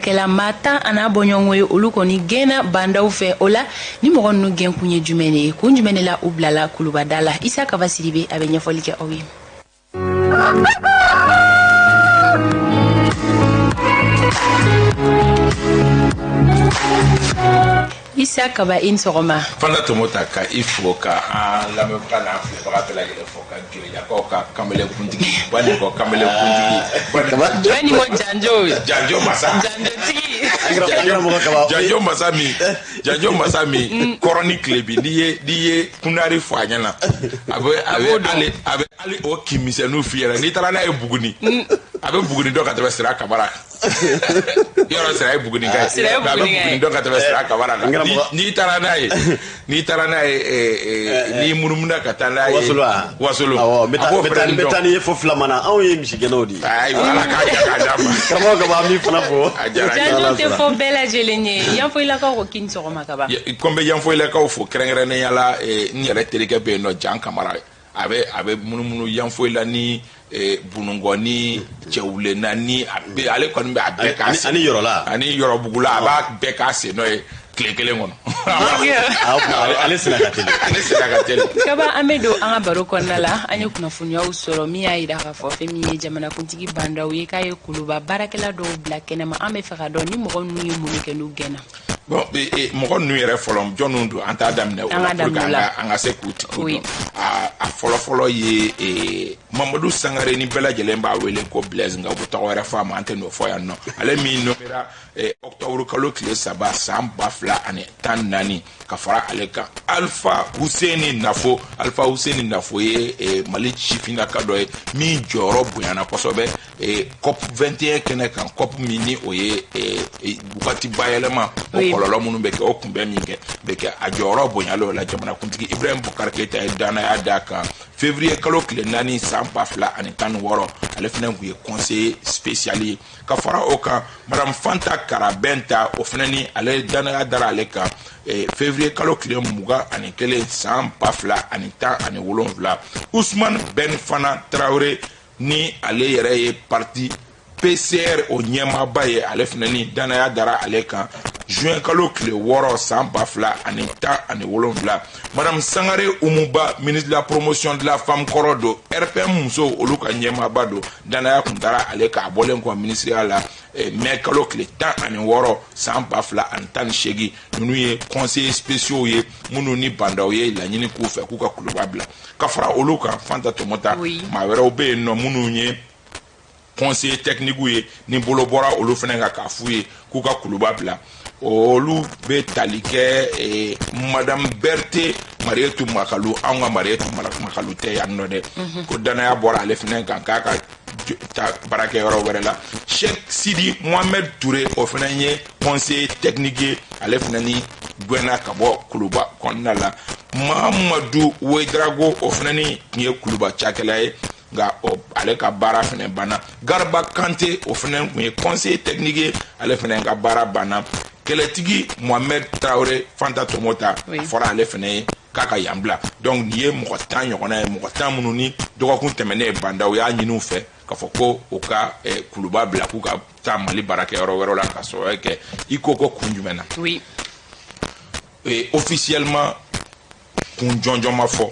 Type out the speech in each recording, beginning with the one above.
Kɛla maa 10 a n'a bɔɲɔgɔnko ye, olu kɔni gɛnna Bah N'Daw fɛ. O la, ni mɔgɔ ninnu gɛn kun ye jumɛn de ye? Kun jumɛn de la u bilala kulubada la? Isa Kaba Sidibe, a bɛ ɲɛfɔli kɛ aw ye. Isa Kaba, i ni sɔgɔma. Fanta Tomota, ka i fo, ka an lamɛnbaga n'an filɛbaga bɛɛ lajɛlen fo, ka Jolilakaw ka kamalen kuntigi Banikɔ kamalen kuntigi. Banikɔ janjo. Janjo masa. Janjotigi. Janjo masa min, janjo masa min kɔrɔ ni tilebi, n'i ye kunari fɔ a ɲɛna, a bɛ hali o kinmisɛnninw f'i ɲɛna. N'i taara n'a ye Buguni, a bɛ Buguni dɔn ka tɛmɛ Sira Kamara kan. Yɔrɔ Sira ye Buguni ka ye, Sira ye a bɛ Buguni ka ye. Buguni dɔn ka tɛmɛ Sira Kamara kan. N'i taara n'a ye, n'i munumuna ka taa n'a ye Wasolo wa? Wasolo. Awɔ, n bɛ A taa b'o n bɛ taa fɛnɛ n bɛ taa dɔn. n'i ye fo filamana. Anw ye misigɛnnaw de ye. Ayiwa, Ala k'a ja k'a d'a ma. Karamɔgɔ Kaba, an b'i fana fo. A diyara n ye. Janjo tɛ fɔ bɛɛ lajɛlen ye. Yanfoyilakaw ko k'i ni sɔgɔma, Kaba. Ko n bɛ Yanfoyilakaw fo kɛrɛnkɛrɛnnenya la. N yɛrɛ terikɛ bɛ yen nɔ, Jan Kamara, a bɛ munumunu Yanfoyila ni Bunungɔ ni Cɛwulenna ni a bɛ, ale kɔni bɛ a bɛɛ k'a sen. Ani Yɔrɔla. Ani Yɔrɔbugula, a b'a bɛɛ k'a sen nɔ ye tile kelen kɔnɔ. Ah, o tuma, ale senna ka teli. Ale senna ka teli. Kaba, an bɛ don an ka baro kɔnɔna la. An ye kunnafoniyaw sɔrɔ min y'a yira k'a fɔ fɛn min ye jamanakuntigi Bah N'Daw ye, k'a ye kuluba baarakɛla dɔw bila kɛnɛma. An bɛ fɛ ka dɔn ni mɔgɔ ninnu ye mun de kɛ n'u gɛnna. Bon, mɔgɔ ninnu yɛrɛ fɔlɔ, jɔnniw don? An t'a daminɛ o An la ka pour que daminɛ o an la. ka se k'u tigiw Oui. dɔn. A fɔlɔ fɔlɔ ye Mamadu Sangare, ni bɛɛ lajɛlen b'a wele ko Blaise, nka u bɛ tɔgɔ wɛrɛ fɔ a ma, an tɛ n'o fɔ yan nɔ. Ale min nommera octobre kalo tile 3 san 2014, ka fara ale kan, Alpha Husseini Nafo. Alpha Husseini Nafo ye Mali sifinnaka dɔ ye min jɔyɔrɔ bonyana kosɛbɛ COP 21 kɛnɛ kan, COP min ni o ye wagati bayɛlɛma o kɔlɔlɔ minnu bɛ kɛ, o kunbɛn min kɛ bɛ kɛ, a jɔyɔrɔ bonyalen o la. Jamanakuntigi Ibrahim Boubacar Keïta ye danaya d'a kan février kalo tile 4 san 2016. Ale fana tun ye conseiller spécial ye. Ka fara o kan, Madame Fanta Karabɛnta, o fana ni ale danaya dara ale kan février kalo tile 21 san 2017. Ousmane Ben Fana Traoré, ni ale yɛrɛ ye parti PCR o ɲɛmaaba ye, ale fana ni danaya dara ale kan juin kalo tile 6 san 2017. Madame Sangare Umuba, ministre de la Promotion de la Femme kɔrɔ don, RPM musow olu ka ɲɛmaaba don, danaya kun dara ale kan a bɔlen kɔ ministeriya la mai kalo tile 16 san 2018. Ninnu ye conseillers spéciaux ye minnu ni Bah N'Daw ye laɲini k'u fɛ k'u ka kuluba bila. Ka fara olu kan, Fanta Tomota, maa wɛrɛw bɛ yen nɔ minnu ye conseiller technique ye, ni bolo bɔra olu fana kan k'a f'u ye k'u ka kuluba bila. Olu bɛ tali kɛ Madame Berthe Marietu Makalu, anw ka Marietu Makalu tɛ yan nɔ dɛ, ko danaya bɔra ale fana kan k'a ka ta baarakɛyɔrɔ wɛrɛ la. Cheikh Sidi Mohamed Touré, o fana ye conseiller technique ye, ale fana ni gɛnna ka bɔ kuluba kɔnɔna la. Mahamadu Ouedraogo, o fana ni tun ye kuluba cakɛla ye, nka ale ka baara fana banna. Garba Kante, o fana tun ye conseiller technique ye, ale fana ka baara banna. Kɛlɛtigi Mohamed Traoré, Fanta Tomota, a fɔra ale fana ye k'a ka yan bila. Donc nin ye mɔgɔ 10 ɲɔgɔnna ye, mɔgɔ 10 minnu ni dɔgɔkun tɛmɛnen Bah N'Daw y'a ɲini u fɛ k'a fɔ ko u ka kuluba bila k'u ka taa Mali baarakɛyɔrɔ wɛrɛw la. Ka sɔrɔ kɛ i ko kun jumɛn na? Officiellement, kun jɔnjɔn ma fɔ,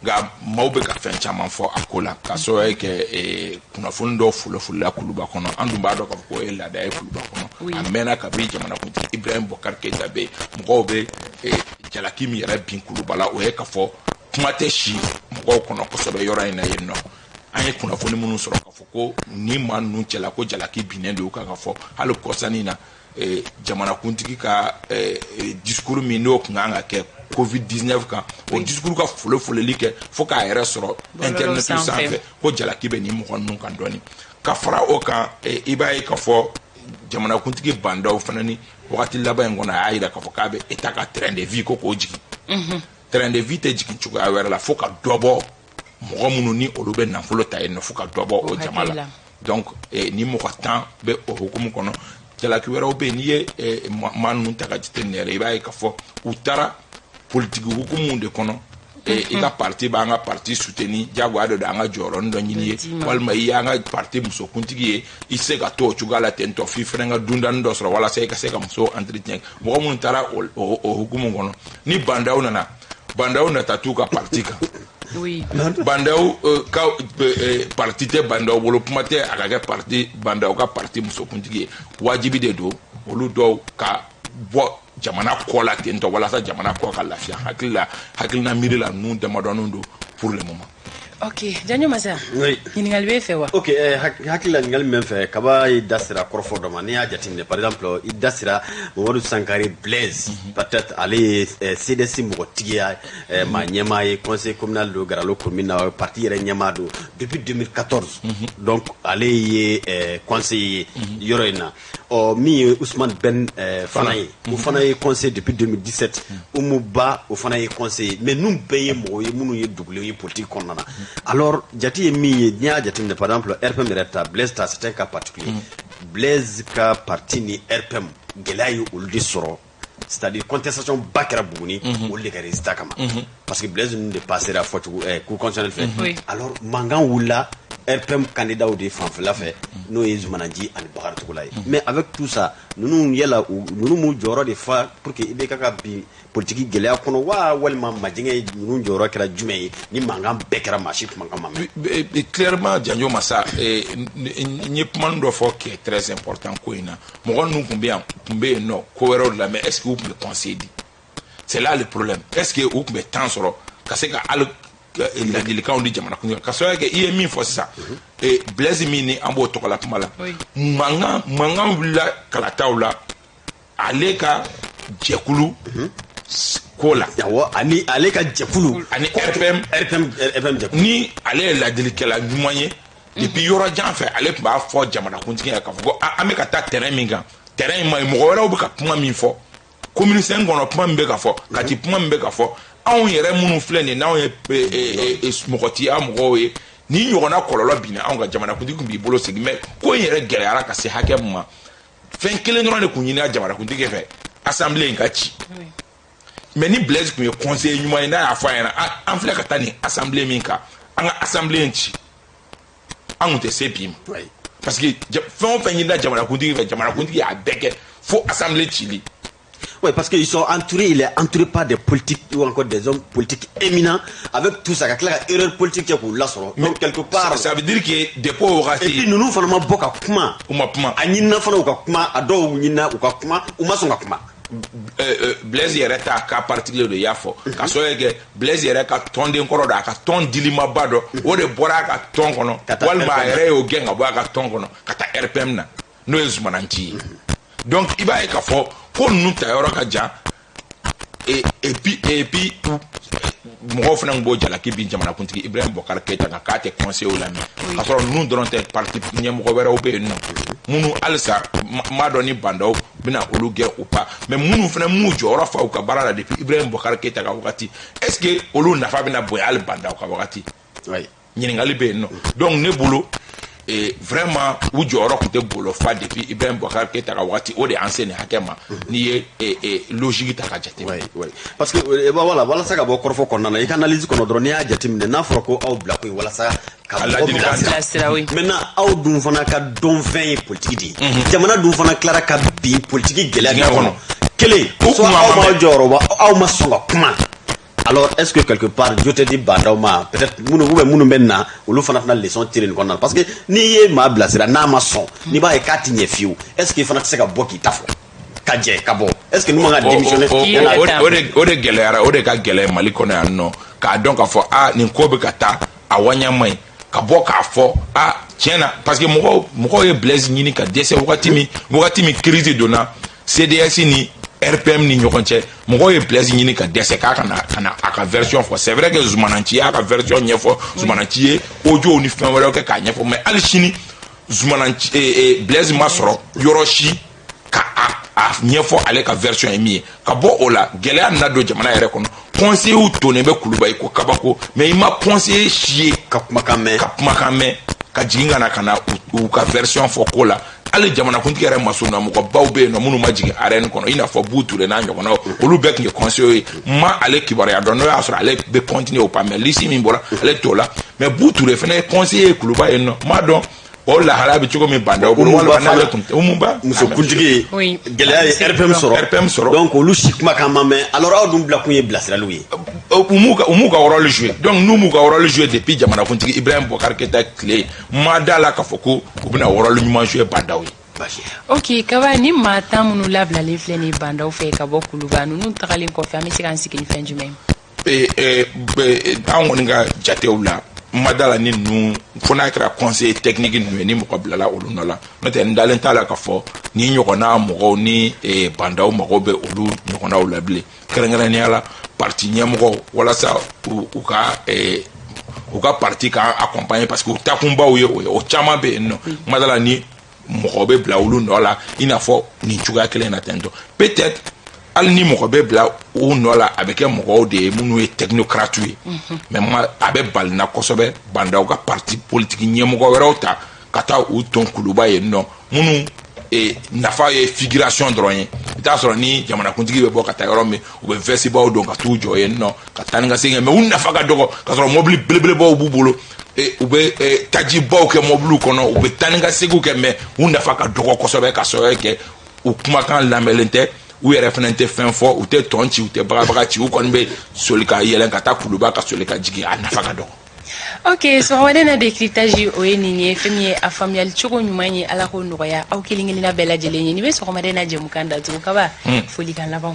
nka maaw bɛ ka fɛn caman fɔ a ko la, ka sababu kɛ kunnafoni dɔw folofolila kuluba kɔnɔ. An dun b'a dɔn k'a fɔ k'o ye laada ye kuluba kɔnɔ, a mɛnna kabi jamanakuntigi Ibrahim Boubacar Keïta bɛ yen. Mɔgɔw bɛ jalaki min yɛrɛ bin kuluba la, o ye k'a fɔ kuma tɛ si mɔgɔw kɔnɔ kosɛbɛ yɔrɔ in na yen nɔ. An ye kunnafoni minnu sɔrɔ k'a fɔ ko ni maa ninnu cɛla, ko jalaki binnen don kan, ka fɔ hali kɔsannin na, jamanakuntigi ka discours min n'o tun kan ka kɛ Covid 19 kan, o discours ka folo fololi kɛ fo k'a yɛrɛ sɔrɔ internet sanfɛ, ko jalaki bɛ nin mɔgɔ ninnu kan dɔɔni. Ka fara o kan, i b'a ye k'a fɔ jamanakuntigi Bah N'Daw fana ni wagati laban in kɔnɔ, a y'a jira k'a fɔ k'a bɛ État ka train de vie ko k'o jigin. Train de vie tɛ jigin cogoya wɛrɛ la fo ka dɔ bɔ mɔgɔ minnu ni olu bɛ nafolo ta yen nɔ, fo ka dɔ bɔ o jama la. Donc ni mɔgɔ 10 bɛ o hukumu kɔnɔ. Jalaki wɛrɛw bɛ yen. N'i ye maa ninnu ta ka jateminɛ yɛrɛ, i b'a ye k'a fɔ u taara politiki hukumu de kɔnɔ. I ka parti b'an ka parti soutenir, diyagoya de don an ka jɔyɔrɔnin dɔ ɲini ye, walima i y'an ka parti musokuntigi ye, i tɛ se ka to o cogoya la ten tɔ, f'i fana ka dundani dɔ sɔrɔ walasa i ka se ka muso entretien. Mɔgɔ minnu taara o hukumu kɔnɔ, ni Bah N'Daw nana, Bah N'Daw nata t'u ka parti kan. Bah N'Daw ka parti tɛ Bah N'Daw bolo, kuma tɛ a ka kɛ parti, Bah N'Daw ka parti musokuntigi ye. Wajibi de don olu dɔw ka bɔ jamana kɔ la ten tɔ walasa jamana kɔ ka lafiya. Hakili la, hakilina miiri la, ninnu damadɔnin don pour le moment. Ok, Janjo Masa. Oui. Ɲininkali b'e fɛ wa? Ok, hakili la, ɲininkali min fɛ, Kaba ye da sera kɔrɔfɔ dɔ ma. N'i y'a jateminɛ, par exemple, i da sera Mamadu Sankare Blaise, peut-être ale ye CDS mɔgɔtigiya maa ɲɛmaa ye, conseil communal don Garalo commune na, parti yɛrɛ ɲɛmaa don depuis 2014. Donc ale ye conseiller ye yɔrɔ in na. Ɔ, min ye Ousmane Ben fana ye, o fana ye conseiller depuis 2017. Umu Ba, o fana ye conseiller. Mais ninnu bɛɛ ye mɔgɔ ye minnu ye dugulenw ye politique kɔnɔna na. Alors jate ye min ye, n'i y'a jateminɛ, par exemple, RPM yɛrɛ ta, Blaise ta, c'est un cas particulier. Blaise ka parti ni RPM, gɛlɛya ye olu de sɔrɔ, c'est-à-dire contestation ba kɛra Buguni olu de ka résultat kama, parce que Blaise ninnu de passera fɔcogo cour constitutionnelle fɛ. Alors mankan wulila RPM candidat de fanfɛla fɛ, n'o ye Zumananji ani Bakari Togola ye. Mais avec tout ça, ninnu yala ninnu m'u jɔyɔrɔ de fa pour que IBK ka bin politique gɛlɛya kɔnɔ wa, walima majɛngɛ ninnu jɔyɔrɔ kɛra jumɛn ye ni mankan bɛɛ kɛra, maa si kumakan ma mɛn? Clairement, Janjo Masa, n ye kuma dɔ fɔ qui est très important ko in na. Mɔgɔ ninnu tun bɛ yan, tun bɛ yen nɔ ko wɛrɛw de la, mais est ce que u tun bɛ conseil di? C'est là le problème. Est ce que u tun bɛ temps sɔrɔ ka se ka hali ladilikanw di jamana kuntigi ka sababu kɛ? I ye min fɔ sisan, Blaise min ni an b'o tɔgɔ la kuma la, mankan wulila kalataw la ale ka jɛkulu ko la. Awɔ, ani ale ka jɛkulu. Ani RPM. RPM, RPM jɛkulu. Ni ale ye ladilikɛla ɲuman ye depuis yɔrɔ jan fɛ, ale tun b'a fɔ jamanakuntigi ye k'a fɔ ko an bɛ ka taa terrain min kan, terrain in ma ɲi. Mɔgɔ wɛrɛw bɛ ka kuma min fɔ commune 5 kɔnɔ, kuma min bɛ ka fɔ Kati, kuma min bɛ ka fɔ, anw yɛrɛ minnu filɛ nin ye, n'anw ye mɔgɔtiya mɔgɔw ye, ni ɲɔgɔnna kɔlɔlɔ binna anw ka, jamanakuntigi tun b'i bolo segin. Mais ko in yɛrɛ gɛlɛyara ka se hakɛ min ma, fɛn kelen dɔrɔn de kun ɲinina jamanakuntigi fɛ: assemblée in ka ci. Mais ni Blaise tun ye conseiller ɲuman ye, n'a y'a fɔ a ɲɛna an filɛ ka taa nin assemblée min kan, an ka assemblée in ci, an kun tɛ se bi ma, parce que fɛn o fɛn ɲinina jamanakuntigi fɛ, jamanakuntigi y'a bɛɛ kɛ fo assemblée cili. Oui, parce qu'ils sont entourés, il est entouré par des politiques ou encore des hommes politiques éminents. Avec tout ça, ka tila ka erreur politique kɛ k'u lasɔrɔ. Donc quelque part. Ça veut dire que depuis o wagati. Et puis ninnu fana ma bɔ ka kuma. U ma kuma. A ɲinina fana u ka kuma, a dɔw ɲinina u ka kuma, u ma sɔn ka kuma. Blaise yɛrɛ ta cas particulier de, i y'a fɔ, ka sababu kɛ Blaise yɛrɛ ka tɔnden kɔrɔ dɔ, a ka tɔn dilimaba dɔ, o de bɔra a ka tɔn kɔnɔ, walima a yɛrɛ y'o gɛn ka bɔ a ka tɔn kɔnɔ ka taa RPM na, n'o ye Zumananci ye. Donc i b'a ye k'a fɔ ko ninnu ta yɔrɔ ka jan. Et puis mɔgɔw fana b'o jalaki bin jamanakuntigi Ibrahim Boubacar Keïta kan k'a tɛ conseil lamɛn, k'a sɔrɔ ninnu dɔrɔn tɛ, parti ɲɛmɔgɔ wɛrɛw bɛ yen nɔ minnu halisa m'a dɔn ni Bah N'Daw bɛna olu gɛn ou pas, mais minnu fana m'u jɔyɔrɔ fa u ka baara la depuis Ibrahim Boubacar Keïta ka wagati, est ce que olu nafa bɛna bonya hali Bah N'Daw ka wagati? Ɲininkali bɛ yen nɔ. Donc ne bolo, vraiment, u jɔyɔrɔ tun tɛ golo fa depuis Ibrahim Boubacar Keïta ka wagati. O de y'an se nin hakɛ ma, n'i ye logique ta ka jate. Oui, oui. Parce que voilà, walasa ka bɔ kɔrɔfɔ kɔnɔna na, i ka analyse kɔnɔ dɔrɔn, n'i y'a jateminɛ, n'a fɔra ko aw bila ko ye walasa ka mɔgɔ bilasira. Maintenant aw dun fana ka dɔnfɛn ye politique de ye. Jamana dun fana tilara ka bin politique gɛlɛya de kɔnɔ. Kelen, soit aw m'aw jɔyɔrɔ ba, aw ma sɔn ka kuma. Alors est-ce que quelque part jo tɛ di Bah N'Daw ma, peut-être minnu ou bien minnu bɛ na, olu fana tɛna leçon tirer nin kɔnɔna na? Parce que n'i ye maa bilasira, n'a ma sɔn, n'i b'a ye k'a ti ɲɛ fiyewu, est-ce que i fana tɛ se ka bɔ k'i ta fɔ ka jɛ ka bɔ? Est-ce que n'u man ka démissionner? O de gɛlɛyara, o de ka gɛlɛn Mali kɔnɔ yan nɔ, k'a dɔn k'a fɔ a nin ko bɛ ka taa a waɲa man ɲi, ka bɔ k'a fɔ a tiɲɛ na, parce que mɔgɔw ye Blaise ɲini ka dɛsɛ wagati min crise donna CDS ni RPM ni ɲɔgɔn cɛ. Mɔgɔw ye Blaise ɲini ka dɛsɛ k'a ka na ka na a ka version fɔ. C'est vrai que Zumananci y'a ka version ɲɛfɔ, Zumananci ye audio ni fɛn wɛrɛw kɛ k'a ɲɛfɔ, mais hali sini Zumananci, Blaise ma sɔrɔ yɔrɔ si ka a ɲɛfɔ ale ka version ye min ye. Ka bɔ o la, gɛlɛya nana don jamana yɛrɛ kɔnɔ. Conseillers tonnen bɛ Kuluba i ko kabako, mais i ma conseiller si ye ka kumakan mɛn. Ka kumakan mɛn. Ka jigin ka na ka na u ka version fɔ ko la. Hali jamanakuntigi yɛrɛ masurunna mɔgɔbaw bɛ yen nɔ minnu ma jigin arène kɔnɔ, i n'a fɔ Bou Touré n'a ɲɔgɔnnaw, olu bɛɛ tun ye conseiller ye. N ma ale kibaruya dɔn n'o y'a sɔrɔ ale bɛ continuer o pas, mais liste min bɔra, ale t'o la. Mais Bou Touré fana ye conseiller ye Kuluba yen nɔ. N m'a dɔn o lahalaya bɛ cogo min Bandaw bolo, walima n'ale tun tɛ Umuba. Musokuntigi. Gɛlɛya ye RPM sɔrɔ. RPM sɔrɔ. Donc olu si kumakan ma mɛn. Alors aw dun bilakun ye bilasiraliw ye. U m'u ka rôle jouer. Donc n'u m'u ka rôle jouer depuis jamanakuntigi Ibrahim Boubacar Keïta tile, ma da la k'a fɔ ko u bɛna rôle ɲuman jouer Bandaw ye. Ok, Kaba, ni maa 10 minnu labilalen filɛ nin ye Bandaw fɛ ka bɔ Kuluba, ninnu tagalen kɔfɛ, an bɛ se k'an sigi ni fɛn jumɛn ye? An kɔni ka jatew la, n ma da la ni ninnu, fo n'a kɛra conseiller technique ninnu ye, ni mɔgɔ bilala olu nɔ la. N'o tɛ, n dalen t'a la k'a fɔ ni ɲɔgɔnna mɔgɔw ni Bandaw mago bɛ olu ɲɔgɔnnaw la bilen, kɛrɛnkɛrɛnnenya la parti ɲɛmɔgɔw, walasa u ka parti ka accompagner, parce que u takunbaw ye o ye, o caman bɛ yen nɔ. N ma da la ni mɔgɔ bɛ bila olu nɔ la, i n'a fɔ nin cogoya kelen na ten tɔ. Peut-être hali ni mɔgɔ bɛ bila u nɔ la, a bɛ kɛ mɔgɔw de ye minnu ye technocrates ye. Mais ma a bɛ bali na kosɛbɛ Bandaw ka parti politique ɲɛmɔgɔ wɛrɛw ta ka taa u tɔn Kuluba yen nɔ, minnu nafa ye figuration dɔrɔn ye. I t'a sɔrɔ ni jamanakuntigi bɛ bɔ ka taa yɔrɔ min, u bɛ veste baw don ka t'u jɔ yen nɔ ka taa ni ka segin kɛ, mais u nafa ka dɔgɔ, ka sɔrɔ mobili belebelebaw b'u bolo, u bɛ tajibaw kɛ mɔbiliw kɔnɔ, u bɛ taa ni ka seginw kɛ, mais u nafa ka dɔgɔ kosɛbɛ, ka sɔrɔ kɛ u kumakan lamɛnlen tɛ, u yɛrɛ fana tɛ fɛn fɔ, u tɛ tɔn ci, u tɛ bagabaga ci, u kɔni bɛ soli ka yɛlɛn ka taa Kuluba, ka soli ka jigin. A nafa ka dɔgɔ. Ok, sɔgɔmada na décryptage, o ye nin ye. Fɛn min ye a faamuyali cogo ɲuman ye, Ala k'o nɔgɔya aw kelen kelenna bɛɛ lajɛlen ye. Ni bɛ sɔgɔmada na jɛmukan datugu, Kaba, folikan laban.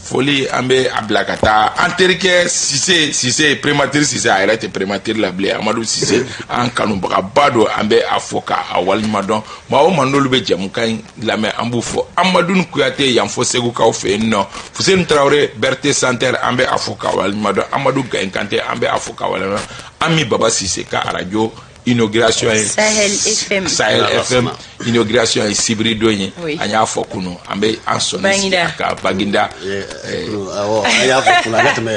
Foli, an bɛ a bila ka taa an terikɛ Sise, Sise primature, Sise a yɛrɛ tɛ primature la bilen, Amadu Sise, an kanubagaba don. An bɛ a fɔ k'a waleɲuman dɔn. Maa o maa n'olu bɛ jɛmukan in lamɛn, an b'u fɔ. Amadu Kuyate yan fo Segukaw fɛ yen nɔ, Fuseni Tarawele Berete Santerre, an bɛ a fɔ k'a waleɲuman dɔn. Amadu Gaye Kante, an bɛ a fɔ k'a waleɲuman dɔn. Ami Baba Sise ka arajo inauguration ye Sahel FM. Sahel FM inauguration ye sibiri don ye. An y'a fɔ kunu, an bɛ an sɔnni sigi a kan Baginda. Awɔ, an y'a fɔ kunu, a ka tɛmɛ.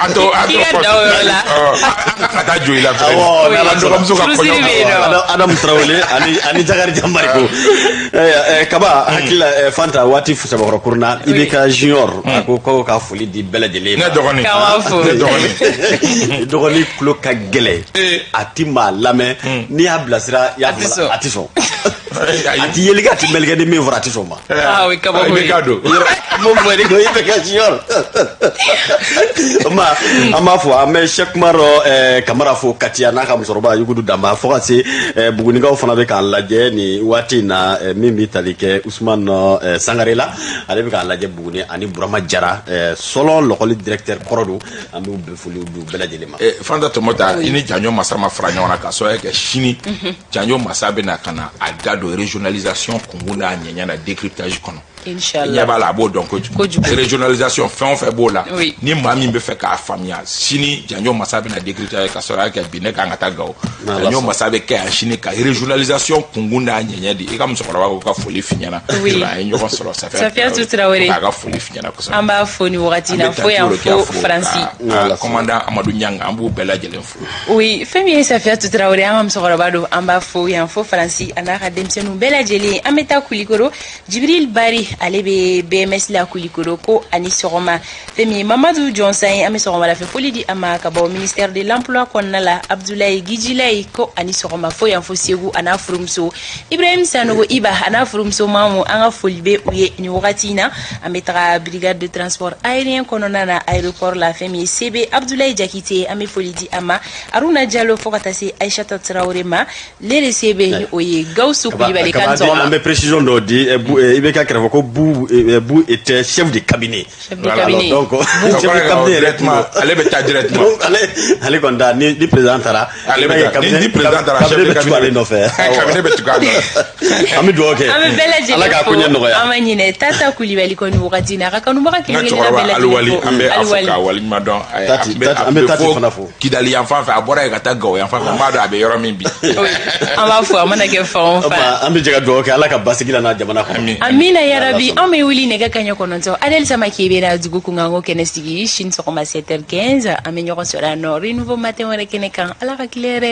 An to an to. K'i ka da o yɔrɔ la. An ka taa jɔ i la fɛnɛ. Awɔ, an dɔgɔmuso ka Furusiri kɔɲɔ. bɛ yen nɔ. Adamu Tarawele ani Jakarija Mariko. Kaba hakili la, Fanta waati sabakɔrɔ kuruna i bɛ ka junior, a ko ko ka foli di bɛɛ lajɛlen Ne ma. dɔgɔnin. K'an b'a fo. Ne dɔgɔnin. Dɔgɔnin tulo ka gɛlɛn, a ti maa lamɛn. N'i y'a bilasira, i y'a A ti fɔ sɔn. a ti sɔn, a ti yeli kɛ, a ti mɛlikɛ, ni min fɔra a ti sɔn ma. Ah oui, kabako I bɛ ye. ka don. Mo fɔ de ko i bɛ ka junior ma. An b'a fɔ, an bɛ Cheikh Kumar Kamara fo Katiya n'a ka musokɔrɔba Yugudu Danba, fo ka se Bugunikaw fana bɛ k'an lajɛ nin waati in na, min bɛ tali kɛ Usman Sangare la, ale bɛ k'an lajɛ Buguni, ani Burama Jara, Sɔlɔn lɔkɔli directeur kɔrɔ don. An b'u bɛɛ foli d'u bɛɛ lajɛlen ma. Fanta Tɔmɔta, i ni Janjo Masa ma fara ɲɔgɔn na ka sababu kɛ sini Janjo Masa bɛ na ka na a da don régionalisation kunkun n'a ɲɛɲɛ na décryptage kɔnɔ. Inchallah. Ɲɛ b'a la, a b'o dɔn kojugu. Kojugu. Régionalisation, fɛn o fɛn b'o la, ni maa min bɛ fɛ k'a faamuya, sini Janjo Masa bɛna décryptage, ka sɔrɔ a kɛ bi ne kan ka taa Gawo. N'Ala Janjo sɔnna. Masa bɛ kɛ yan sini ka régionalisation kunkun n'a ɲɛɲɛ di. I ka musokɔrɔba ko ka foli f'i ɲɛna. An ye ɲɔgɔn sɔrɔ. Safiyatu Tarawele. K'a ka foli f'i ɲɛna kosɛbɛ. An b'a fo ni wagati na fo yan fo Faransi. Ka commandant Amadu Ɲang, an b'u bɛɛ lajɛlen fo. Oui, fɛn min ye Safiyatu Tarawele, an ka musokɔrɔba don, an b'a fo yan fo Faransi, a n'a ka denmisɛnninw bɛɛ lajɛlen. An bɛ taa Kulikoro, Jibril Bari, ale bɛ BMS la Kulikoro, ko ani sɔgɔma. Fɛn min ye Mamadu Jɔnsan ye, an bɛ sɔgɔmada fɛ foli di a ma ka bɔ ministère de l'Emploi kɔnɔna la. Abdoulaye Gijilayi, ko ani sɔgɔma fo yan fo Segu, a n'a furumuso Ibrahim Sanogo Iba, a n'a furumuso Mamu, an ka foli bɛ u ye nin wagati in na. An bɛ taga brigade de transport aérien kɔnɔna na, aéroport la, fɛn min ye CB Abdoulaye Jakite, an bɛ foli di a ma, Aruna Jalo, fo ka taa se Aïchata Traoré ma, Lere CB, ni o ye Gawusu Kulibali kan. An sɔgɔma. bɛ précision dɔ di. I bɛ ka kɛrɛfɛ ko Bu était chef de cabinet. Chef de cabinet. Donc chef de cabinet yɛrɛ Directement, ale bɛ taa directement. Donc ale kɔni ta ni président taara. Ale bɛ taa ni président taara, chef de cabinet bɛ tugu ale nɔfɛ. Cabinet bɛ tugu a nɔfɛ. An bɛ dugawu kɛ. An bɛ bɛɛ lajɛlen Ala k'a fo. ko ɲɛ nɔgɔya. An ma ɲinɛ Tata Kulibali kɔ ni wagati in na, a ka kanubaga N ka kelen kelenna bɛɛ cɛkɔrɔba lajɛlen Aluwali, fo. an bɛ a fo Aluwali. k'a waleɲuman dɔn. Tati, Tati, an bɛ Tati fana fo. Kidali yan fan fɛ, a bɔra yen ka taa Gawo yan fan fɛ, n b'a dɔn a bɛ yɔrɔ min bi. Oui, an b'a fo, a mana kɛ fan o fan. An bɛ jɛ ka dugawu kɛ Ala ka basigi la n'a jamana kɔnɔ. Amin. Amina yarabi. Ala An bɛ wuli nɛgɛ kaɲɛ 9, Adel Samake bɛ na dugu kunkanko kɛnɛ sigi sini sɔgɔma 7h15. An bɛ ɲɔgɔn sɔrɔ yan nɔ Renouveau Matin wɛrɛ kɛnɛ kan. Ala ka tile yɛrɛ.